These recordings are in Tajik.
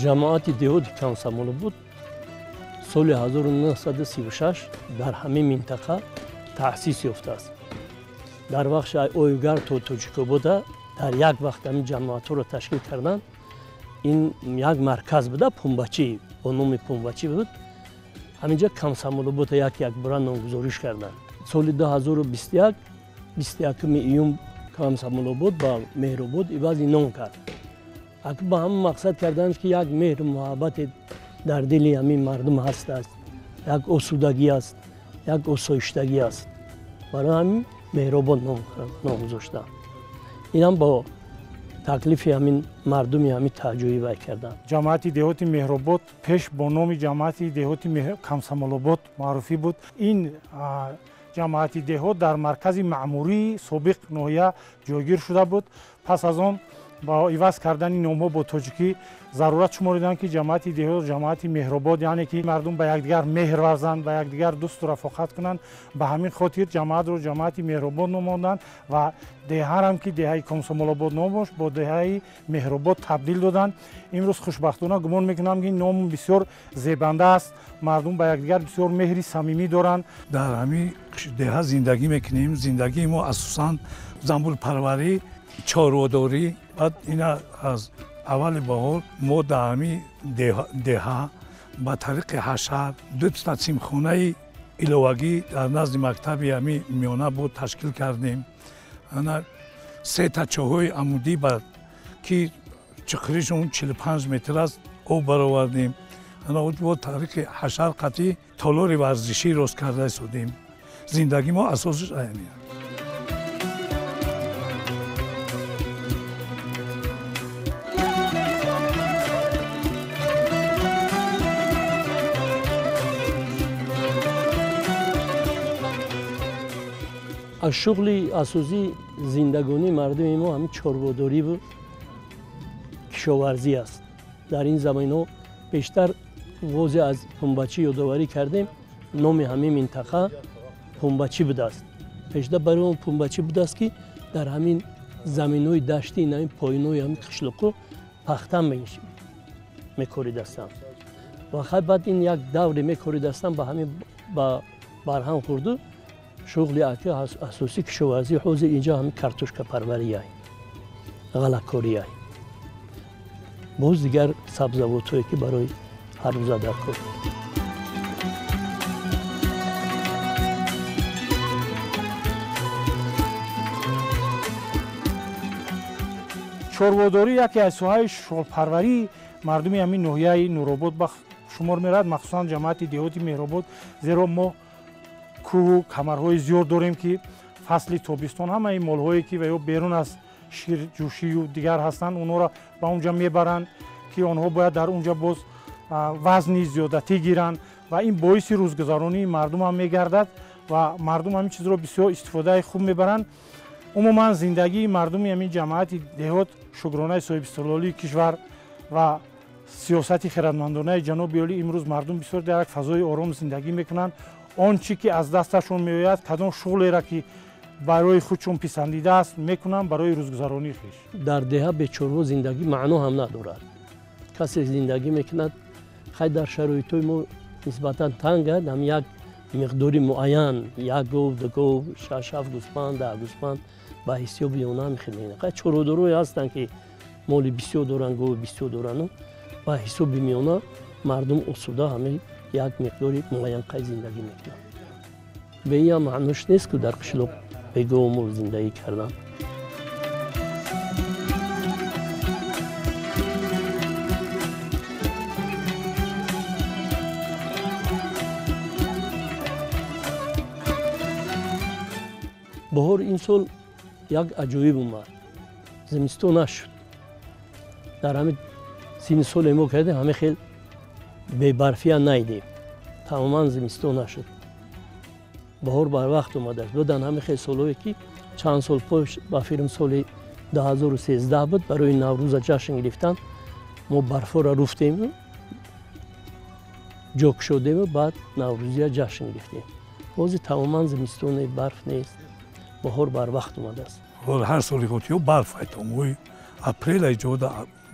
Ҷамоати деҳоти Комсомолобод соли 1936 дар ҳамин минтақа таъсис ёфтааст. Дар вақти Оюгар то Тоҷикобода дар як вақт ҳамин ҷамоатҳоро ташкил карданд. Ин як марказ буда, Пумбачӣ бо номи Пумбачӣ буд. Ҳаминҷа Комсомолобода як якбора номгузориш карданд. Соли 2021 21 июн Комсомолобод ба Меҳробод ивази ном кард. Ба ҳамон мақсад карданд, ки як меҳру муҳаббате дар дили ҳамин мардум ҳастааст, як осудагӣ аст, як осоиштагӣ аст. Барои ҳамин Меҳробод ном гузоштанд. Инам бо таклифи ҳамин мардуми ҳамин таҳҷоӣ вай карданд. Ҷамоати деҳоти Меҳробод пеш бо номи ҷамоати деҳоти Комсомолобод маъруфӣ буд. Ин ҷамоати деҳот дар маркази маъмурии собиқ ноҳия ҷойгир шуда буд. Пас аз он бо иваз кардани номҳо бо тоҷикӣ зарурат шумориданд, ки ҷамоати деҳот ҷамоати Меҳробод, яъне ки мардум ба якдигар меҳр варзанд, ба якдигар дӯсту рафоқат кунанд. Ба ҳамин хотир ҷамоатро ҷамоати Меҳробод номонданд ва деҳарам, ки деҳаи Комсомолобод ном дошт, бо деҳаи Меҳробод табдил доданд. Имрӯз хушбахтона гумон мекунам, ки ном бисёр зебанда аст. Мардум ба якдигар бисёр меҳри самимӣ доранд. Дар ҳамин деҳа зиндагӣ мекунем. Зиндагии мо асосан занбурпарварӣ, чорводорӣ. Баъд ина аз аввали баҳор мо дар ҳамин деҳа ба тариқи ҳашар дута симхонаи иловагӣ дар назди мактаби ҳамин миёна буд ташкил кардем. Ана сета чоҳҳои амудӣ, ки чуқуришон 45 метр аст, об баровардем. Ана бо тариқи ҳашар қатъӣ толори варзишӣ рост карда истодем. Зиндагии мо асосиш ҳамин. Аз шуғли асосии зиндагонии мардуми мо ҳамин чорводориву кишоварзӣ аст. Дар ин заминҳо бештар возе аз Пумбачӣ ёдоварӣ кардем, номи ҳамин минтақа Пумбачӣ будааст. Пештар барои он Пумбачӣ будааст, ки дар ҳамин заминҳои дашти ин поинои ҳамин қишлоқҳо пахта мекоридастанд. Ва хай баъд ин як давре мекоридастанд, ба ҳамин ба барҳам хӯрду шуғли асосӣ кишоварзӣ. Ҳозир инҷо ҳамин картошкапарвария, ғалакория, боз дигар сабзавотҳое, ки барои ҳар рӯза дар кор. Чорводорӣ яке аз соҳаи шуғлпарварии мардуми ҳамин ноҳияи Нуробод ба шумор меравад, махсусан ҷамоати деҳоти Меҳробод, зеро мо кӯҳу камарҳои зиёд дорем, ки фасли тобистон ҳамаи молҳое, ки ва ё берун аз ширҷӯшию дигар ҳастанд, онҳоро ба онҷа мебаранд, ки онҳо бояд дар онҷа боз вазни зиёдатӣ гиранд ва ин боиси рӯзгузаронии мардум ҳам мегардад ва мардум ҳамин чизро бисёр истифодаи хуб мебаранд. Умуман зиндагии мардуми ҳамин ҷамоати деҳот шукронаи соҳибистиқлолии кишвар ва сиёсати хирадмандонаи ҷаноби олӣ имрӯз мардум бисёр дар як фазои ором зиндагӣ мекунанд. Он чӣ ки аз дасташон меояд, кадом шуғлеро ки барои худшон писандида аст, мекунанд барои рӯзгузаронии хеш. Дар деҳа бечорво зиндагӣ маъно ҳам надорад. Касе зиндагӣ мекунад, хай дар шароитҳои мо нисбатан танг аст, ҳам як миқдори муайян, як гов, ду гов, шаш ҳафт гӯспанд, 10 гӯспанд ба ҳисоби онҳо мехӯранд. Хай чорводорое ҳастанд, ки моли бисёр доранд, гови бисёр доранд, ба ҳисоби миёна мардум осуда ҳамин як миқдори муайян қай зиндагӣ мекунанд. Бе ин ҳам маънош нест, ки дар қишлоқ бе гову мол зиндагӣ кардан. Баҳор ин сол як аҷоиб омад, зимистон нашуд. Дар ҳамин синни соле мо кардем, ҳамин хел бебарфия найдем, тамоман зимистон нашуд. Баҳор барвақт омадааст. Будан ҳамин хел солҳое, ки чанд сол пеш, ба филм соли 2013 буд, барои Наврӯза ҷашн гирифтан мо барфҳоро руфтем, ҷо кушодему баъд Наврӯзия ҷашн гирифтем. Ҳозир тамоман зимистоне, барф нест, баҳор барвақт омадааст. Ҳар соли хотиё барф ай то моҳи апрел ай ҷода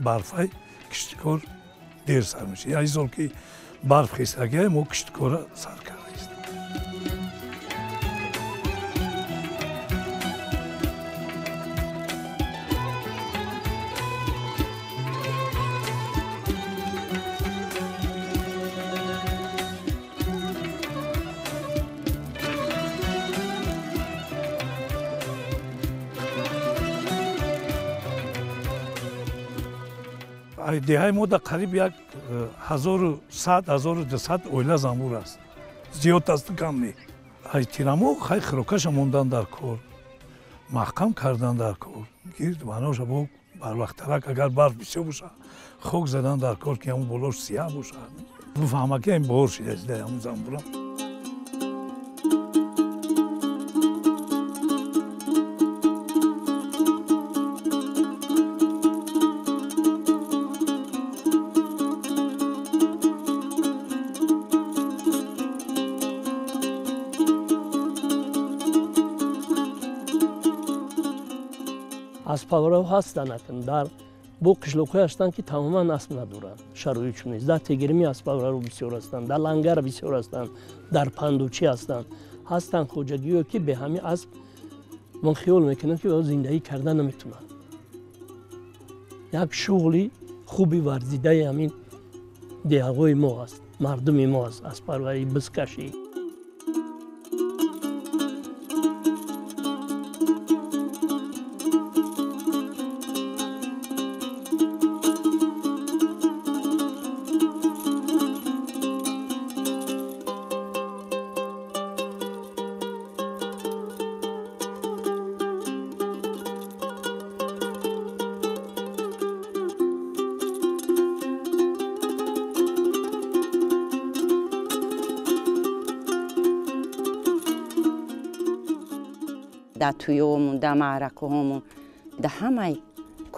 барф ай, кишткор Дер сар мешавад. Ин сол ки барф хестагия, мо кишткора сар кардаистем. Деҳаи мо дар қариб 1100-1200 оила занбур аст. Зиёд аст, кам не. Ай тирамо хай хӯрокаша мондан дар кор, маҳкам кардан дар кор, гирд маноша бо барвақттарак агар барф бисёр боша, хок задан дар кор, ки ҳамон болош сиёҳ бошад. Бифаҳма ки ин бор шидааст ҳамон занбурам. Аспаварҳо ҳастанд, акн дар бо қишлоқҳое ҳастанд, ки тамоман асп надоранд, шароитшон нест. Дар Тегерми аспаварҳо бисёр ҳастанд, дар Лангар бисёр ҳастанд, дар Пандучӣ ҳастанд. Ҳастанд хоҷагиҳое, ки бе ҳамин асп ман хиёл мекунам, ки зиндагӣ карда наметавонанд. Як шуғли хуби варзидаи ҳамин деҳаҳои мо аст, мардуми мо аст, аспарварӣ, бизкашӣ. Дар тӯёмон, дар маъракаҳомон, дар ҳамаи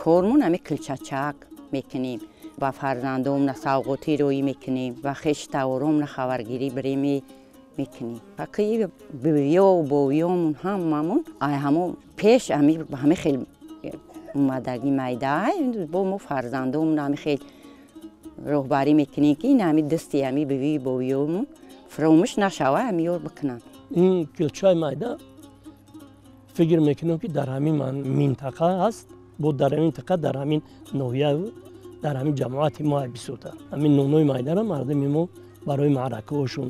кормон ҳами килчачак мекунем. Ба фарзандомна савғотӣ рӯӣ мекунем, ба хештаворомна хабаргирӣ бирем мекунем. Ҳақи бивиёву бовиёмон ҳамамон ай ҳамо пеш ҳами хел омадагӣ майда, бо мо фарзандомна ҳами хел роҳбарӣ мекунем, ки ин ҳами дасти ҳами бивию бовиёмон фаромӯш нашава, ҳами ёр бикунанд. Ин килчаи майда фикр мекунам, ки дар ҳамин минтақа ҳаст, бо дар ҳамин минтақа, дар ҳамин ноҳия, дар ҳамин ҷамоати мо бисёртар. Ҳамин нонои майдара мардуми мо барои маъракаҳошон,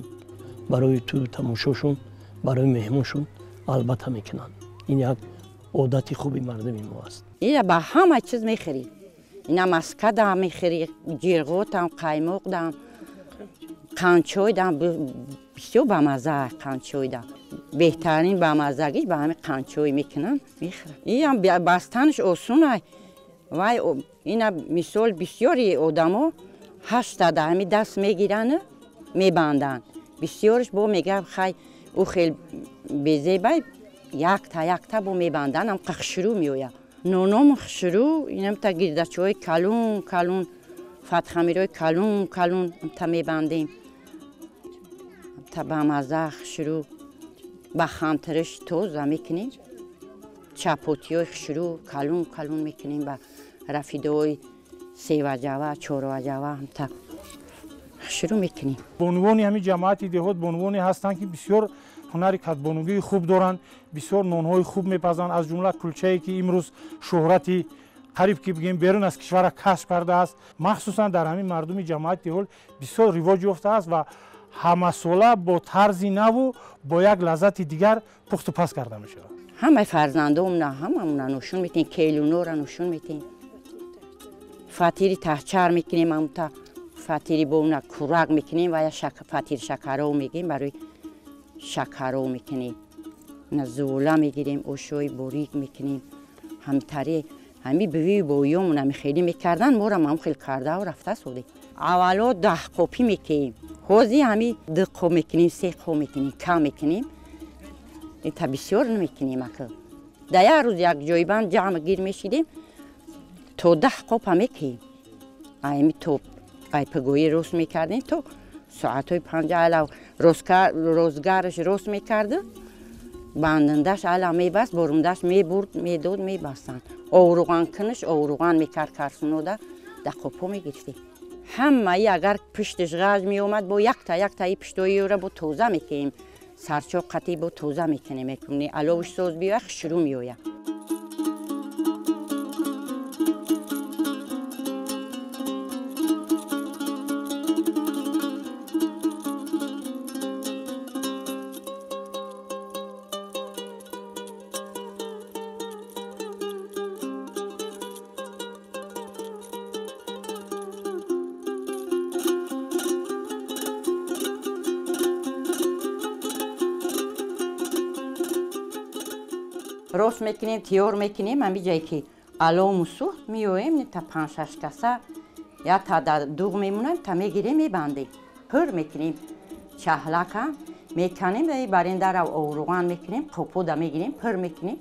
барои тӯю тамошошон, барои меҳмоншон албатта мекунанд. Ин як одати хуби мардуми мо аст. Ина ба ҳама чиз мехӯрӣ. Ина маскадам мехӯрӣ, ҷирғотам, қаймоқдам, қанчойдам, бисёр бамаза қанчойдам. Беҳтарин бамазагиш ба ҳамин қанчой мекунанд, мехӯранд. Инам бастанаш осон ай. Вай ина мисол бисёри одамо ҳаштада ҳамин даст мегиранд, мебанданд. Бисёриш бо мегӯяд, хай ӯ хел безебай, якта якта бо мебанданд, ҳам хушрӯ меояд. Ноном хушрӯ, инам та гирдачаҳои калон калон, фатхамирои калон калон та мебандем. Та бамаза хушрӯ, ба хамтириш тоза мекунем. Чапотиҳои хушрӯ калон калон мекунем, ба рафидои севаҷава, чорваҷава та хушрӯ мекунем. Бонувони ҳамин ҷамоати деҳот бонувоне ҳастанд, ки бисёр ҳунари кадбонугии хуб доранд, бисёр нонҳои хуб мепазанд, аз ҷумла кулчае, ки имрӯз шӯҳрати қариб ки бигем берун аз кишварро касб кардааст. Махсусан дар ҳамин мардуми ҷамоати деҳот бисёр ривоҷ ёфтааст ва ҳамасола бо тарзи наву бо як лаззати дигар пухту паз карда мешавад. Ҳамаи фарзандомна, ҳамамона нушон метем, келунора нушон метем. Фатири таҳчар мекунем, ҳамта фатири бона курак мекунем ва я фатири шакаро мегирем, барои шакаро мекунем. Зула мегирем, ошои борик мекунем. Ҳамтари ҳами бивию бовиёмон ҳами хеле мекардан, морам ҳам хел кардау рафта содем. Аввало 10 қопӣ мекунем, ҳозир ҳами 2 қоп мекунем, 3 қоп мекунем, кам мекунем. Та бисёр намекунем ака. Дар як рӯз як ҷойбанд ҷамъ гир мешидем, то 10 қопа мекунем. Ами то айпагоӣ рост мекардем, то соатҳои 5 ала розгараш рост мекард, бандандаш ала мебаст, борундаш мебурд, медод, мебастанд. Овруған кунаш, овруған мекард, карсунода дар қопҳо мегирифтем. Ҳамаи агар пушташ ғаж меомад, бо якта яктаи пуштоиро бо тоза мекунем. Сарчоқ қатӣ бо тоза мекунем, мекунем. Аловш соз биёяд, хушрӯ меояд. Рост мекунем, тиёр мекунем, ҳамин ҷае ки алому сӯхт меоем, та панҷ-шаш каса я та дар дуғ мемонем, та мегирем, мебандем, пур мекунем, чаҳлака меканем, барин дара овруған мекунем, қопода мегирем, пур мекунем.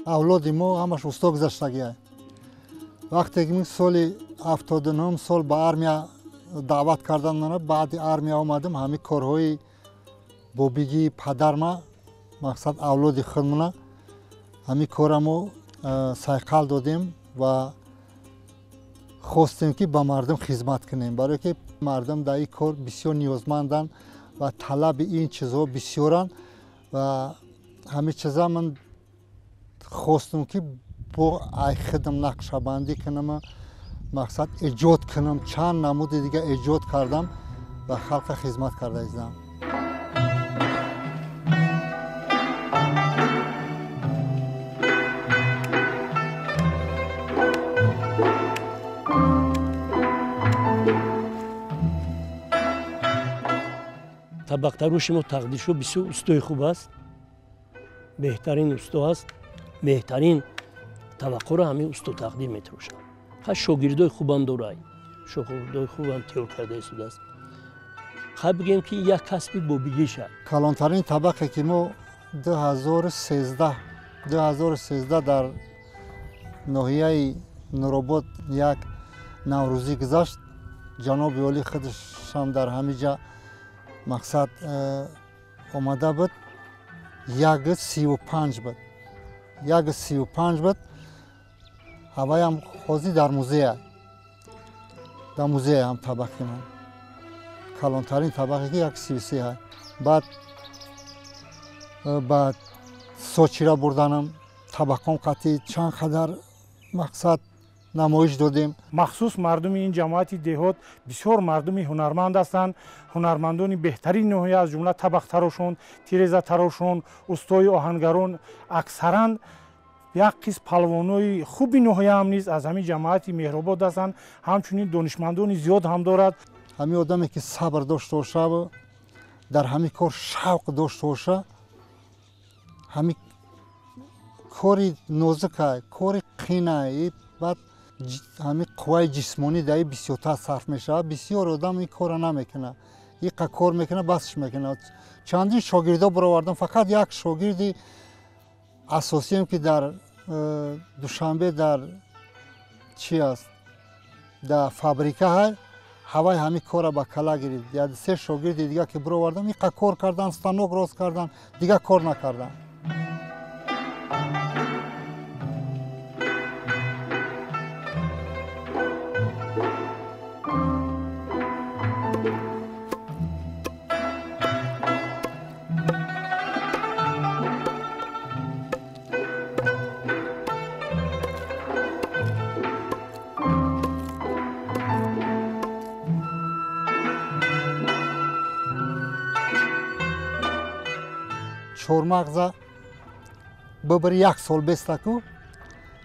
Авлоди мо ҳамаш усто гузаштагия. Вақте ки соли 79 сол ба армия даъват кардан, баъди армия омадам, ҳамин корҳои бобигии падарма, мақсад авлоди худмона, ҳамин кора мо сайқал додем ва хостем ки ба мардум хизмат кунем, барое ки мардум дар ин кор бисёр ниёзманданд ва талаби ин чизҳо бисёранд ва ҳамин чиза ман хостум ки бо ай хидм нақшабандӣ кунам, мақсад эҷод кунам. Чанд намуди дига эҷод кардам ва халқа хизмат карда издам. Табақтароши мо тақдиршо бисёр устои хуб аст, беҳтарин усто аст, беҳтарин табаққоро ҳамин усто тақдир метарошад. Ха шогирдои хубам дорай, шогирдои хубам тиёр карда истодааст. Ха бигем ки як касби бобигиша. Калонтарин табақе ки мо 2013 дар ноҳияи Нуробод як наврӯзӣ гузашт, ҷаноби олӣ худашам дар ҳамин ҷа мақсад омада буд, 1,35 буд. 1,35 буд. Ҳаваям ҳозир дар музея, дар музея ҳам табақи ман калонтарин табақе ки 1,33 ҳай. Баъд ба Сочира бурданам, табақон қатъи чанд қадар мақсад намоиш додем. Махсус мардуми ин ҷамоати деҳот бисёр мардуми ҳунарманд ҳастанд. Ҳунармандони беҳтарин ноҳия, аз ҷумла табақтарошон, тирезатарошон, устои оҳангарон, аксаран як қисм палвонои хуби ноҳия ҳам низ аз ҳамин ҷамоати Меҳробод ҳастанд. Ҳамчунин донишмандони зиёд ҳам дорад. Ҳамин одаме ки сабр дошта боша, дар ҳамин кор шавқ дошта боша, ҳамин кори нозука, кори қина, баъд ҳамин қувваи ҷисмонӣ дар ин бисёртар сарф мешавад. Бисёр одам ин корро намекунад, иқа кор мекунад, басш мекунад. Чандин шогирдо баровардам, фақат як шогирди асосием ки дар Душанбе дар чи аст, дар фабрика ҳай, ҳавай ҳамин корро ба кала гирифт. Я се шогирди дига ки баровардам, иқа кор кардан, станок рост кардан, дига кор накардан. Чормағза бибири як сол бестаку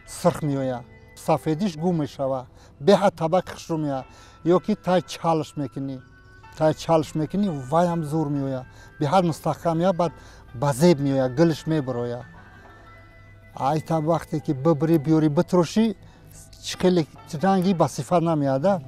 сирх меояд, сафедиш гум мешавад, беҳад табақи хушрӯ меояд. Ё ки тай чалш мекунӣ, тай чалш мекунӣ, вайам зур меояд, беҳад мустаҳкам меояд, баъд ба зеб меояд, гулш мебирояд. Айта вақте ки бибирӣ биёрӣ битрошӣ, хеле ранги ба сифат намеояд.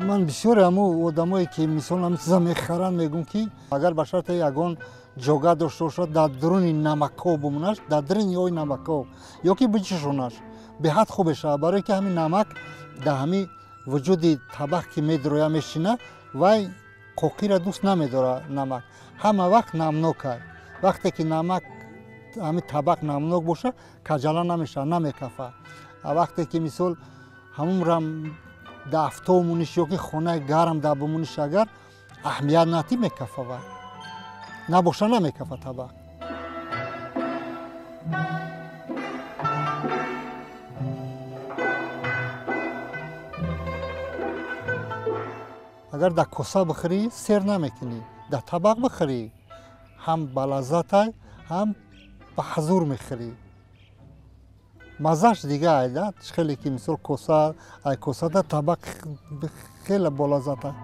Ман бисёре ҳамо одамое ки мисол ҳамин чиза мехаранд, мегӯм ки агар ба шарте ягон ҷога дошта бошад, дар дуруни намакоб бимонаш, дар дуруни ои намакоб ё ки биҷушонаш, беҳад хуб мешавад, барое ки ҳамин намак дар ҳамин вуҷуди табақ ки медроя мешина, вай қоқиро дӯст намедорад. Намак ҳама вақт намнок аст. Вақте ки намак ҳамин табақ намнок бошад, каҷала намешавад, намекафад. Вақте ки мисол ҳамунрам дар афтоб муниш ё ки хонаи гарм дар бимониш, агар аҳамият натӣ мекафа, вай набоша намекафа табақ. Агар дар коса бихӯрӣ, сер намекунӣ, дар табақ бихӯрӣ, ҳам ба лаззатай, ҳам ба ҳазур мехӯрӣ. Маззаш дига айда, хеле ки мисол коса, ай косада табақ хеле болаззата.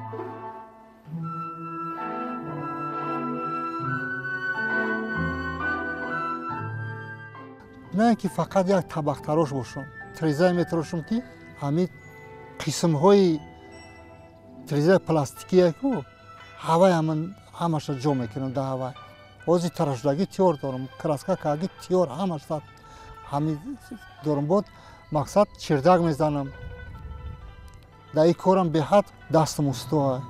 На ин ки фақат як табақтарош бошам, трезае метарошам ки ҳамин қисмҳои трезаи пластикие ку ҳавай ҳамаша ҷо мекунам дар ҳавай. Ҳозир тарошдагӣ тиёр дорам, краска кардагӣ тиёр ҳамаш ҳамин дорам. Бод мақсад чердак мезанам. Дар ин корам беҳад дастам устоа.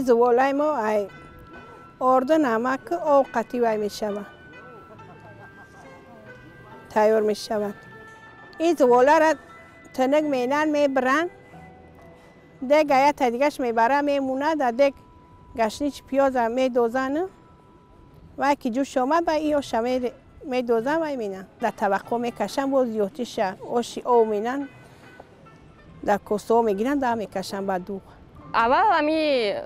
Зуволаи мо ай орду намак об қатӣ вай мешавад, тайёр мешавад. Ин зуволаро тинак менан, мебиранд, дег аята дигаш мебара мемонад, дар дег гашнич пиёза медозанд, вай ки ҷӯш омад, ба ин оша медозанд, вай менанд. Дар табақҳо мекашанд, боз зиёдтиша оши об менанд, дар косаҳо мегиранд, дар мекашанд ба дуғ. Аввал ами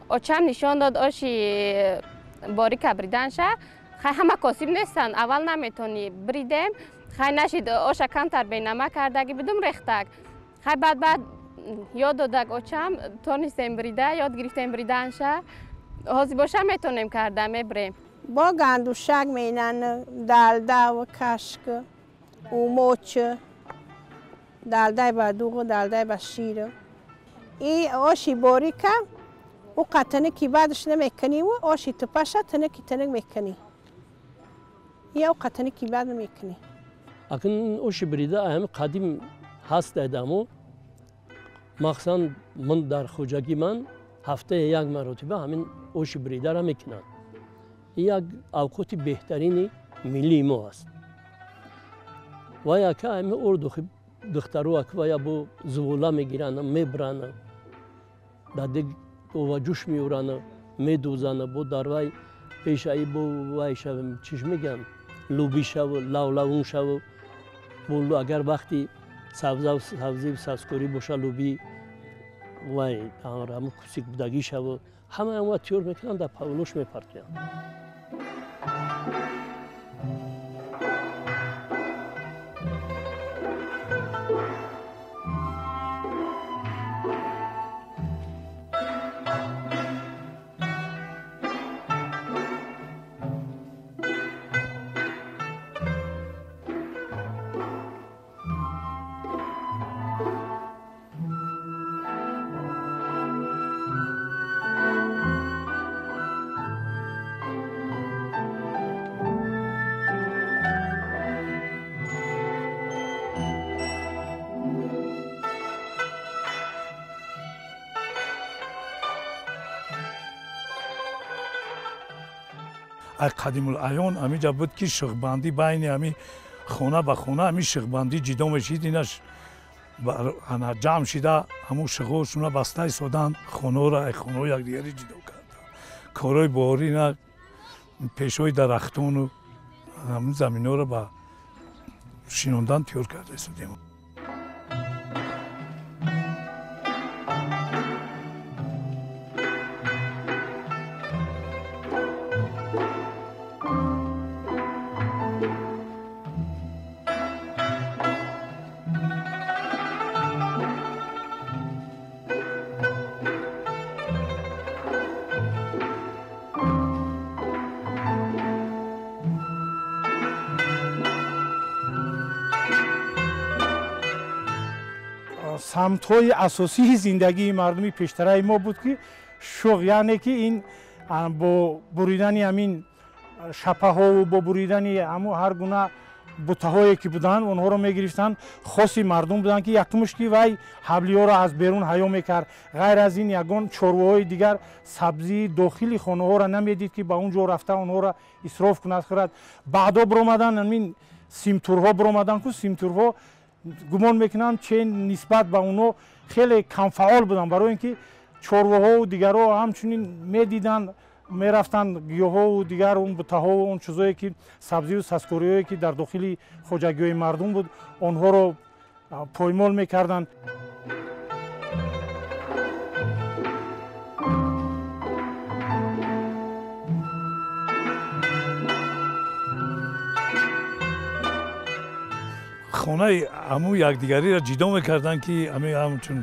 очам нишон дод оши борика бриданша. Хай ҳама косиб нестанд, аввал наметони бридем. Хай нашид оша камтар бенамак кардаги бидум рехтак. Хай баъд ёд додак очам, тонистем брида, ёд гирифтем бриданша. Ҳозир боша метонем карда, мебирем. Бо гандушак менан, далда ва кашк, умоч, далдай ба дуғ, далдай ба шир. И оши борика, ӯ қатанаки баъдаш намекунӣ, оши тупаша танаки танак мекунӣ. Я ӯ қатанаки баъд намекунӣ. Акун оши брида ҳами қадим ҳаст адамо. Махсусан ман дар хоҷагӣ ман ҳафтае як маротиба ҳамин оши бридаро мекунанд. Ин як авқоти беҳтарини миллии мо аст. Ва яка ҳами орду духтаро ва бо зувола мегиранд, мебиранд, дар дег ова ҷӯш меоранд, медӯзанд, бо дар вай пешаи бо вай шав, чиш мегӯянд, лӯбӣ шав, лавлавун шав, бо агар вақти сабзав сабзив сабзкорӣ боша, лӯбӣ вай ҳамун кусик будагӣ шав, ҳамаи ама тиёр мекунанд, дар павлош мепартоянд. Қадимулайён ҳамиҷа буд ки шиғбандӣ байни ҳами хона ба хона ҳами шиғбандӣ ҷидо мешид. Инаш ҷамъ шида ҳамун шиғҳошуна баста истоданд, хонаҳоро ай хонаҳо якдигари ҷидо карданд. Корҳои баҳорӣ ина пешҳои дарахтону ҳамун заминҳоро ба шинондан тиёр карда истодем. Самтҳои асосии зиндагии мардуми пештараи мо буд ки шуғ, яъне ки ин бо буридани ҳамин шапаҳову бо буридани ҳар гуна бутаҳое ки буданд, онҳоро мегирифтанд. Хоси мардум буданд ки якумш ки вай ҳаблиҳоро аз берун ҳаё мекард. Ғайр аз ин ягон чорвоҳои дигар сабзии дохили хонаҳоро намедид ки ба он ҷо рафта онҳоро исроф кунад, хӯрад. Баъдо биромадан ҳамин симтурҳо биромаданд, ку симтурҳо гумон мекунам че нисбат ба онҳо хеле камфаъол буданд, барои ин ки чорвоҳову дигарҳо ҳамчунин медиданд, мерафтанд гиёҳову дигар он бутаҳову он чизое ки сабзию сазкориҳое ки дар дохили хоҷагиҳои мардум буд, онҳоро поймол мекарданд. Хонаи ҳамун якдигариро ҷидо мекарданд ки ҳамчун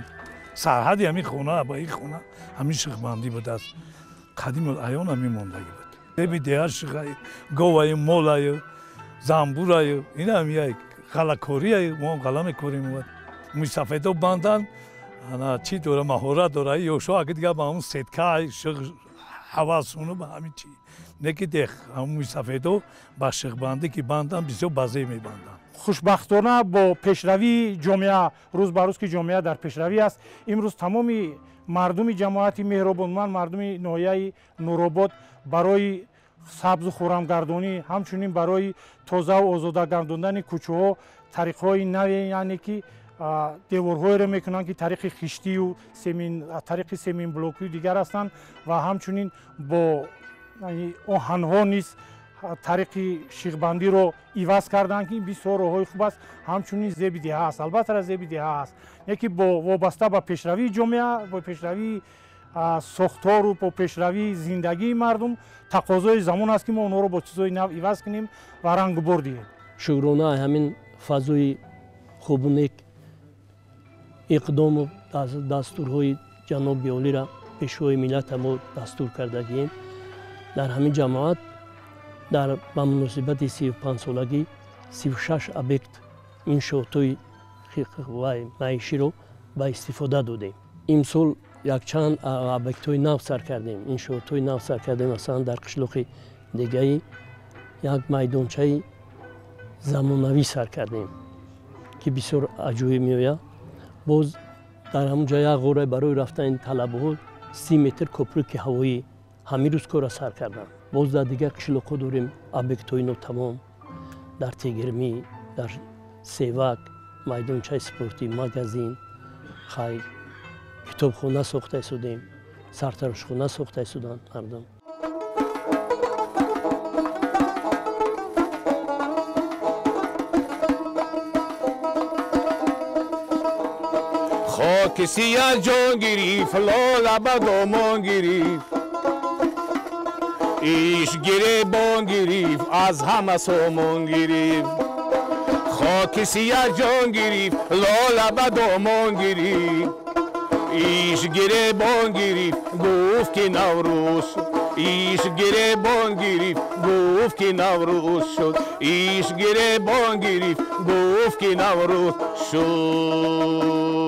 сарҳади ҳамин хона ба ин хона ҳамин шиғбандӣ будааст. Қадимулайён ҳамин мондагӣ буд. Деби деҳа шиғаю, говаю, молаю, замбураю, ин ҳам як ғалакорию, мо ғала мекорем. Мӯйсафедо бандан чӣ дора, маҳорат дора, ёшо аги дига ба ҳамун сетка шиғ ҳавасуну ба ҳамин чӣ. Не ки дех ҳамун мӯйсафедо ба шиғбандӣ ки бандан бисёр базе мебанданд. Хушбахтона бо пешравии ҷомеа, рӯз ба рӯз ки ҷомеа дар пешравӣ аст, имрӯз тамоми мардуми ҷамоати Меҳробод, ман мардуми ноҳияи Нуробод барои сабзу хӯрамгардонӣ, ҳамчунин барои тозаву озода гардондани кӯчаҳо тариқҳои наве, яъне ки деворҳоеро мекунанд ки тариқи хиштию тариқи семинблокию дигар ҳастанд ва ҳамчунин бо оҳанҳо низ тариқи шиғбандиро иваз карданд, ки ин бисёр роҳҳои хуб аст. Ҳамчунин зеби деҳа аст, албатта зеби деҳа аст, не ки бо вобаста ба пешравии ҷомеа, бо пешравии сохтору бо пешравии зиндагии мардум тақозои замон аст ки мо онҳоро бо чизҳои нав иваз кунем ва рангубор диҳем. Шукрона ҳамин фазои хубу нек иқдому дастурҳои ҷаноби олиро пешвои миллата мо дастур кардагием. Дар ҳамин ҷамоат дар ба муносибати 35-солагӣ 36 объект иншоотҳои маиширо ба истифода додем. Имсол якчанд объектҳои нав сар кардем, иншоотҳои нав сар кардем. Масалан, дар қишлоқи дегаи як майдончаи замонавӣ сар кардем ки бисёр аҷоиб меояд. Боз дар ҳамон ҷо як ғора барои рафтани талабаҳо 30 метр копруки ҳавоӣ ҳамин рӯз кора сар кардам. Боз дар дигар қишлоқҳо дорем объектҳои нотамом, дар Тегермӣ, дар Севак, майдончаи спортӣ, магазин, хайр, китобхона сохта истодем, сартарошхона сохта истоданд мардум. Хоки сия ҷон гирифт, лола ба домон гирифт, иш гиребон гирифт, аз ҳама сомон гирифт. Хоки сия ҷон гирифт, лола ба домон гирифт, иш гиребон гирифт, гуфт ки Наврӯз шуд. Иш гиребон гирифт, гуфт ки Наврӯз шуд. Иш гиребон гирифт, гуфт ки Наврӯз шуд.